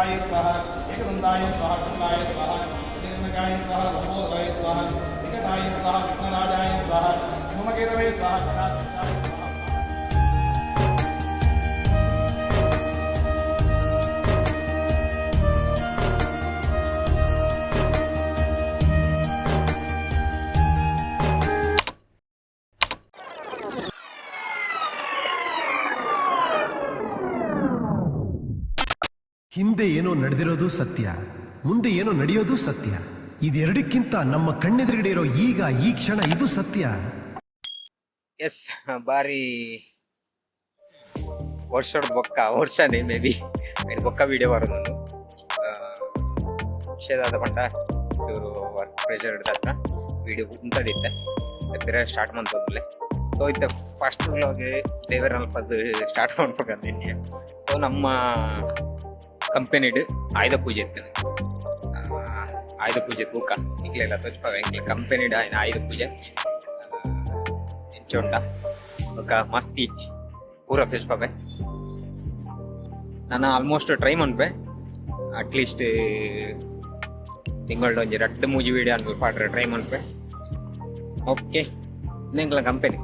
ಗಜಾಯ ಸ್ವಾಹ ಏಕದಂತಾಯ ಸ್ವಾಹ ಕಮಲಾಯ ಸ್ವಾಹ ಗಜಕರ್ಣಕಾಯ ಸ್ವಾಹ ಲಂಬೋದರಾಯ ಸ್ವಾಹ ವಿಕಟಾಯ ಸ್ವಾಹ ವಿಘ್ನರಾಜಾಯ ಸ್ವಾಹ ಧೂಮಕೇತವೇ ಸ್ವಾಹ ಗಣಾಧ್ಯಕ್ಷಾಯ ಸ್ವಾಹ. ಹಿಂದೆ ಏನೋ ನಡೆದಿರೋದು ಸತ್ಯ, ಮುಂದೆ ಏನೋ ನಡೆಯೋದು ಸತ್ಯ. ಇದೆರಡಕ್ಕಿಂತ ನಮ್ಮ ಕಣ್ಣೆದುರುಗಡೆ ಇರೋ ಈಗ ಈ ಕ್ಷಣ ಇದು ಸತ್ಯ. ಎಸ್, ಬಾರಿ ವರ್ಷದ ಬೊಕ್ಕ ವರ್ಷನೇ ಮೇ ಬಿ ಐದು ಬೊಕ್ಕ ವಿಡಿಯೋ ಬರೋದು. ವಿಷಯದಾದ ಪಂಡ ಇವರು ವರ್ಕ್ ಪ್ರೆಷರ್ ಹಿಡ್ದತ್ರ ವಿಡಿಯೋ ಉಂಟದಿತ್ತೆ, ಪಿರ ಸ್ಟಾರ್ಟ್ ಮಂತೋದ್ಲೆ. ಸೊ ಇತ್ತ ಫಸ್ಟ್ ವ್ಲಾಗ್ ದೇವರ ಅಲ್ಪದ್ದು ಸ್ಟಾರ್ಟ್ ಮಾಡ್ಬೇಕಂತ. ಸೊ ನಮ್ಮ ಕಂಪನಿಡ್ ಆಯುಧ ಪೂಜೆ ಇತ್ತು. ಆಯುಧ ಪೂಜೆ ತೂಕ ಇಗ್ಲೆಲ್ಲ ತೋಚ್ಪವೆ. ಎಂಕ್ಲೆ ಕಂಪನಿಡ್ ಆಯ್ನ ಆಯುಧ ಪೂಜೆ ಎಂಚ ಉಂಟ ಬೊಕ ಮಸ್ತಿ ಪೂರ ತೋಚ್ಪವೆ. ನಾನು ಆಲ್ಮೋಸ್ಟ್ ಟ್ರೈ ಮನ್ಪೆ, ಅಟ್ಲೀಸ್ಟ್ ತಿಂಗಳ್ ಒಂಜಿ ರಡ್ಡ್ ಮೂಜಿ ವಿಡಿಯೋ ಅನ್ಪೆ ಪಾಡ್ರೆ ಟ್ರೈ ಮನ್ಪೆ. ಓಕೆ, ಎಂಕ್ಲ ಕಂಪನಿ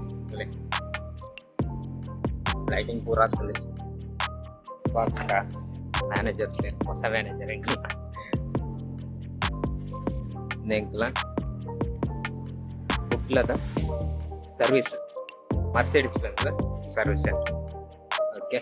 ಲೈಟಿಂಗ್ ಪೂರ ಆಗ್ತದೆ. ಬೊಕ್ಕ ಮ್ಯಾನೇಜರ್, ಹೊಸ ಮ್ಯಾನೇಜರ್ ಎಂಕ್ಲ. ಎಂಕ್ಲ ಕುಡ್ಲದ ಸರ್ವಿಸ್, ಮರ್ಸಿಡಿಸ್ ಬಂದ ಸರ್ವಿಸ್ ಸೆಂಟರ್. ಓಕೆ.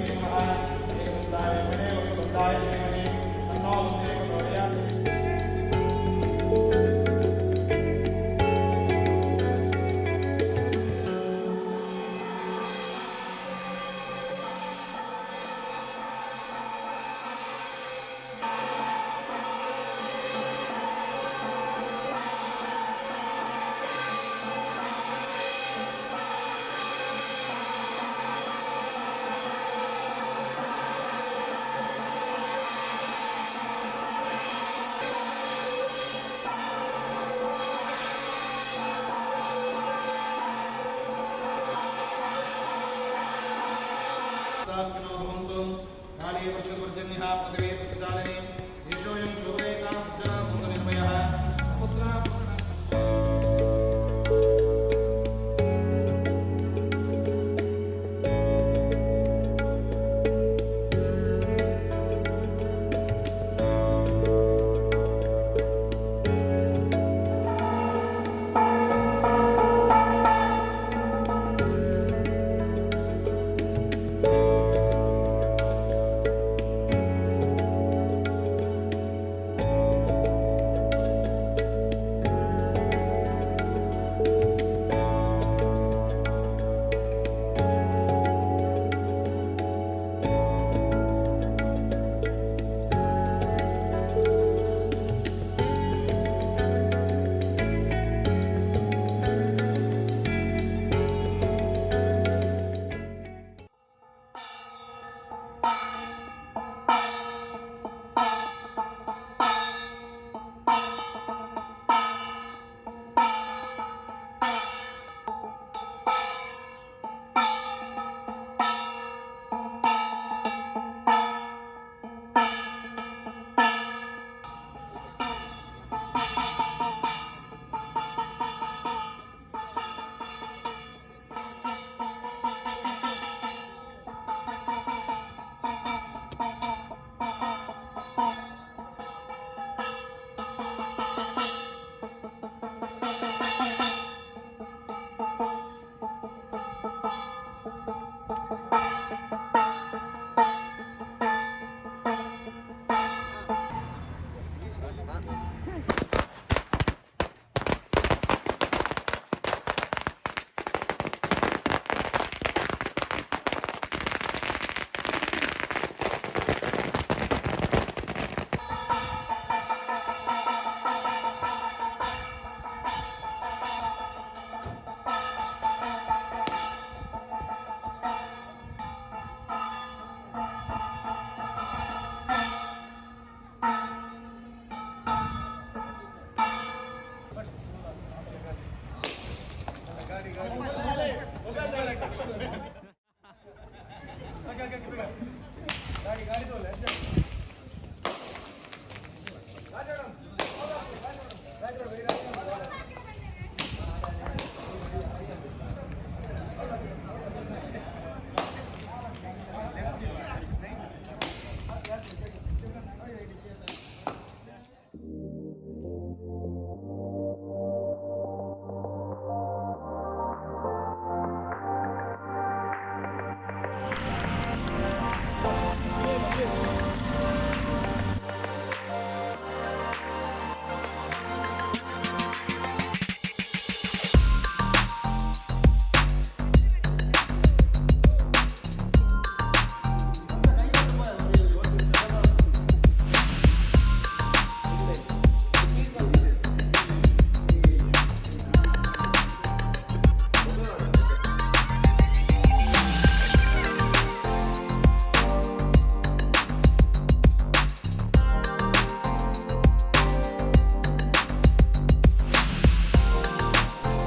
ಏಕದಂತಾಯ ವಿದ್ಮಹೇ ವಕ್ರತುಂಡಾಯ ಧೀಮಹಿ ತನ್ನೋ ಬುದ್ಧಿಃ ಪ್ರಚೋದಯಾತ್. ಸುಖಿನೋ ಭವಂತು. ಕಾಲೇ ವರ್ಷಪರ್ಜನ್ಯಃ ಪೃಥಿವೀ ಸಸ್ಯಶಾಲಿನಿ. ದೇಶೋऽಯಂ ಶೋಭಯೇತಾ ಸಜ್ಜನಾ ಸಂತು ನಿರ್ಭಯಃ. ಪುತ್ರ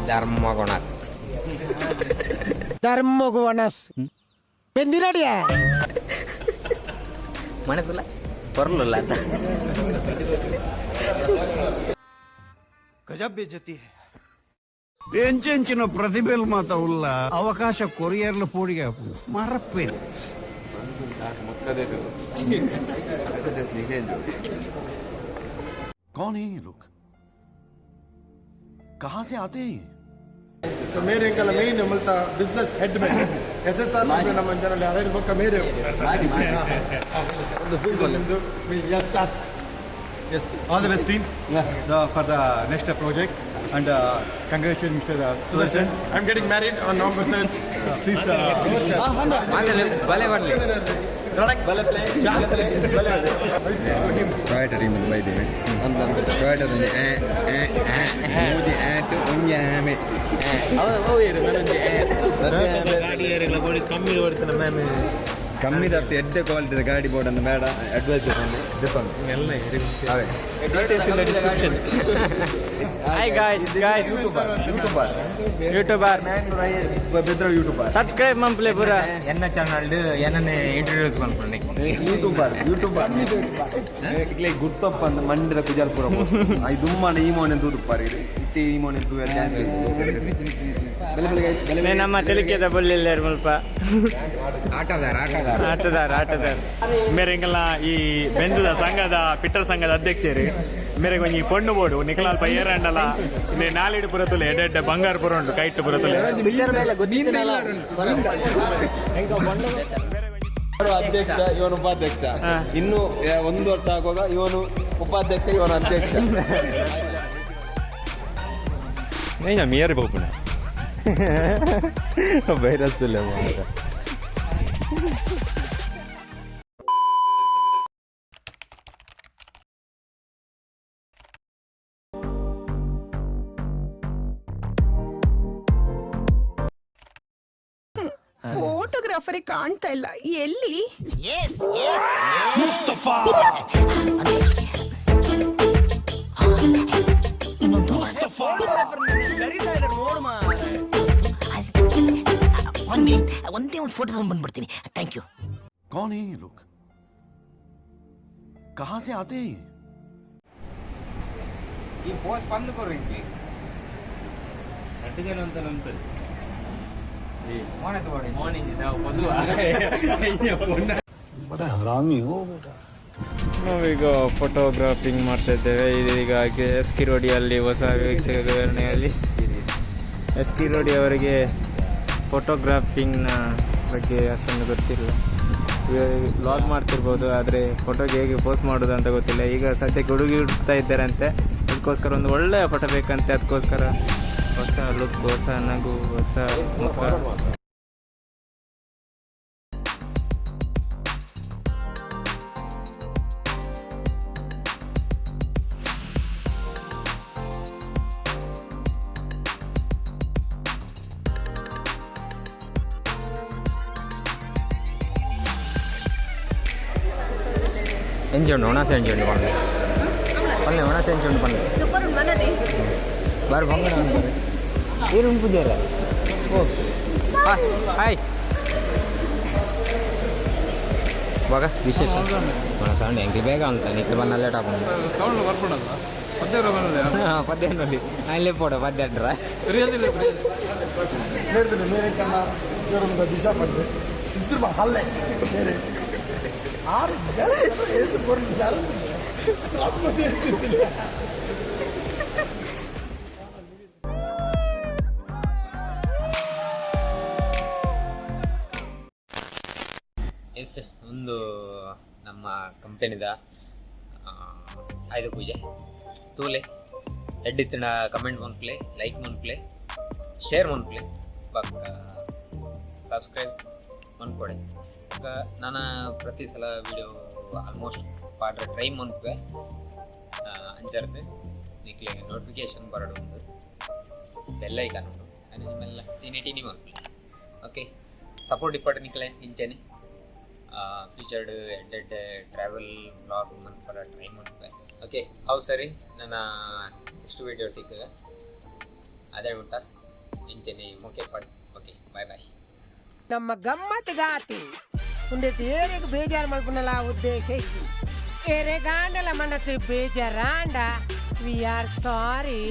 ಧರ್ಮಗುಣಸ್ ಧರ್ಮಗುವಣಸ್ ಬೆಂದಿರಡಿಯ ಮನಸ್ಸುಲ್ಲ ಬರಲಿಲ್ಲ ಅಂತ. ಎಂಚೆಂಚಿನ ಪ್ರತಿಭೆಲ್ ಮಾತ ಉಲ್ಲ ಅವಕಾಶ ಕೊರಿಯರ್ಲ ಪೋಡಿಗೆ ಮರಪ್ಪೆ. कौन है ये लोग, कहां से आते हैं ये? ಸೊ ಮೇರೆ ಎಂಕಲ್ಲ main ಮುಲ್ತ business head man S S R ನಮ್ಮ ಜನರಲ್ಲಿ ಅರೈದು ಬೊಕ್ಕ ಮೇರೆ ಒಂದು. All the best team for the next project and congratulations Mr. Sudarshan. I am getting married on November 3rd. Please. ಮಾತಾಡಿ, ಬಲೆ ಬರಲಿ. Toyota team ಬೈದೇವೆ. ಟೊಯೋಟಾದಲ್ಲಿ ಮೂಜಿ ಆಟ್ ಒಂಜಿ ಆಮೆ. ಕಮ್ಮಿ ದತ್ತು ಎಡ್ಡೆ ಕ್ವಾಲಿಟಿದ ಗಾಡಿ ಬೋರ್ಡ್ ಅನ್ನು ಬೇಡ ಅಡ್ವೈಸ್ ಅವೇ. Hi guys, guys. YouTuber, YouTuber. YouTuber. Bedra YouTuber. Subscribe ಮಂಪ್ಲೆ ಪೂರ. ಎನ್ನ ಚಾನಲ್ ಏನನ್ನೇ ಇಂಟ್ರೊಡ್ಯೂಸ್ ಮಾಡ್ಕೊಂಡು. ಯೂಟ್ಯೂಬರ್, ಯೂಟ್ಯೂಬರ್ ಗುರ್ತಪ್ಪ ಅಂದ್ ಮಂಡ್ಯದ ಕುಜಾಲ್ಪುರ I ದುಮ್ಮನ ಈ ಮೋನೆ ತೂದುಪ್ಪಾರಿ ಇತ್ತೆ ಈ ಮೋನೆ ತೂ. ನಮ್ಮ ತೆಲಿಕೆದ ಬೊಲ್ಲಿಲ್ಲೇರ್ ಮುಲ್ಪ. ಆಟದಾರ, ಆಟದಾರ. ಆಟದಾರ, ಆಟದಾರ. ಮೇರೆಂಗಲ್ಲ ಈ ಬೆಂಜದ ಸಂಘದ ಪಿಟ್ಟರ್ ಸಂಘದ ಅಧ್ಯಕ್ಷರು. ಮೇರೆಗೆ ಒಂಜಿ ಪೊಣ್ಣು ಬೋಡು ನಿಖಲಾಲ್ಪ ಏರಂಡಲ ಇಲ್ಲಿ ನಾಲಿಡು ಪುರತುಲೆ ಎಡ್ಡೆ ಎಡ್ಡೆ ಬಂಗಾರ ಪುರ ಉಂಟು ಕೈಟ್ಟು ಪುರತುಲೆ. ಅಧ್ಯಕ್ಷ ಇವನು, ಉಪಾಧ್ಯಕ್ಷ. ಇನ್ನು ಒಂದು ವರ್ಷ ಆಗುವಾಗ ಇವನು ಉಪಾಧ್ಯಕ್ಷ, ಇವನು ಅಧ್ಯಕ್ಷ. ಮೀಯರಿ ಪೋಪುಣ ವೈರಸ್. ಫೋಟೋಗ್ರಾಫರ್ ಕಾಣ್ತಾ ಇಲ್ಲ ಎಲ್ಲಿ? ಒಂದೇ ಒಂದು ಫೋಟೋ ಬಂದ್ಬಿಡ್ತೀನಿ. Thank you. कौन है ये लोग, कहां से आते हैं ये? ಈ ಪೋಸ್ಟ್ ಬಂದು ಕೊರ್ರಿ. ರಡ್ಡು ಜನ ಅಂತ ನಂಬ್ತದೆ. ಮೋನೆ ತಗೊಳ್ಳಿ. ಮಾರ್ನಿಂಗ್. ನಾವೀಗ ಫೋಟೋಗ್ರಾಫಿಂಗ್ ಮಾಡ್ತಾ ಇದ್ದೇವೆ. ಇದೀಗ ಎಸ್ ಕಿರೋಡಿಯಲ್ಲಿ ಹೊಸ ವೀಕ್ಷಕರಣೆಯಲ್ಲಿ ಎಸ್ ಕಿರೋಡಿ ಅವರಿಗೆ ಫೋಟೋಗ್ರಾಫಿಂಗ್ನ ಬಗ್ಗೆ ಅಷ್ಟೊಂದು ಗೊತ್ತಿಲ್ಲ. ವ್ಲಾಗ್ ಮಾಡ್ತಿರ್ಬೋದು, ಆದರೆ ಫೋಟೋಗೆ ಹೇಗೆ ಪೋಸ್ಟ್ ಮಾಡೋದು ಅಂತ ಗೊತ್ತಿಲ್ಲ. ಈಗ ಸದ್ಯಕ್ಕೆ ಹುಡುಗಿ ಹುಡುಕ್ತಾ ಇದ್ದಾರಂತೆ. ಅದಕ್ಕೋಸ್ಕರ ಒಂದು ಒಳ್ಳೆಯ ಫೋಟೋ ಬೇಕಂತೆ. ಅದಕ್ಕೋಸ್ಕರ ಹೊಸ ಲುಕ್, ಹೊಸ ನಗು, ಹೊಸ ಮುಖ. ಎಂಜಿ ಉಂಡು ಒಣಸೆ ಎಂಜಿ ಉಂಡು ಪನ್ಲೆ ಪನ್ಲೆ ಒಣಸೆ ಎಂಜಿ ಉಂಡು ಪನ್ಲೆ. ಸೂಪರ್ ಉಂಡು ಮನದಿ. ಬಾರಿ ಬಂಗಡ. ಏನು ಉಂಪುಜಾರ? ಓ, ಹಾಯ್. ಇವಾಗ ವಿಶೇಷ ಸೌಂಡ್ ಎಂಕ್ಲಿ ಬೇಗ ಅಂತ ನಿಕ್ಲಿ ಬಂದ ಲೇಟ್ ಆಪುಂಡು. ಪದ್ಯಾನಲ್ಲಿ ಅಲ್ಲೇ ಪೋಡ ಪದ್ಯಾಡ್ರ. ಹೇಳ್ತೀನಿ ಮೇರೆ ಕನ್ನ ಇವರು ದಿಶಾ ಪಡ್ದೆ ಇಸ್ರು ಹಲ್ಲೆ ಮೇರೆ ಆರು ಏಸು ಬರಲಿಲ್ಲ. ಎಸ್, ಒಂದು ನಮ್ಮ ಕಂಪನಿದ ಆಯುಧ ಪೂಜೆ ತೂಲೆ. ಎಡ್ಡಿತ್ತಿನ ಕಮೆಂಟ್ ಮನ್ಪ್ಲೆ, ಲೈಕ್ ಮನ್ಪ್ಲೆ, ಶೇರ್ ಮನ್ಪ್ಲೆ, ಬಕ್ ಸಬ್ಸ್ಕ್ರೈಬ್ ಮನ್ಕೊಡೆ. ಬೊಕ್ಕ ನಾನು ಪ್ರತಿ ಸಲ ವಿಡಿಯೋ ಆಲ್ಮೋಸ್ಟ್ ಪಾಡ್ರೆ ಟ್ರೈ ಮನ್ಪೆ. ಅಂಚರ್ದು ನಿಕ್ಲೆ ನೋಟಿಫಿಕೇಶನ್ ಬರಡು ಉಂಡು, ಬೆಲ್ ಐಕಾನ್ ಉಂಡು, ಆ್ಯಂಡ್ ಟೀನಿ ಟೀನಿ ಮನ್ಪ್ಲೆ. ಓಕೆ, ಸಪೋರ್ಟ್ ಇಪ್ಪಟ್ಟು ನಿಕ್ಲೆ ಇಂಚೆನೆ. ಫ್ಯೂಚರ್ಡ್ ಎಡ್ಡೆಡ್ಡೆ ಟ್ರಾವೆಲ್ ವ್ಲಾಗ್ ಮನ್ಪರ ಟ್ರೈ ಮನ್ಪೆ. ಓಕೆ, ಹೌದು, ಸರಿ, ನನ್ನ ನೆಕ್ಸ್ಟ್ ವೀಡಿಯೋ ಸಿಕ್ಕಗ. ಅದೇ ಊಟ ಇಂಚೆನೆ ಓಕೆ ಪಡ್. Okay, bye bye. ನಮ್ಮ ಗಮ್ಮತ್ ಗಾತಿ ಉಂದೆಟ್ ಏರೆಗ್ ಬೇಜಾರು ಮಲ್ಪುನಲ ಉದ್ದೇಶ ಇಜ್ಜಿ. ಏರೆಗಾಂಡಲ ಮನಸ್ಸು ಬೇಜಾರಾಂಡ, we are sorry.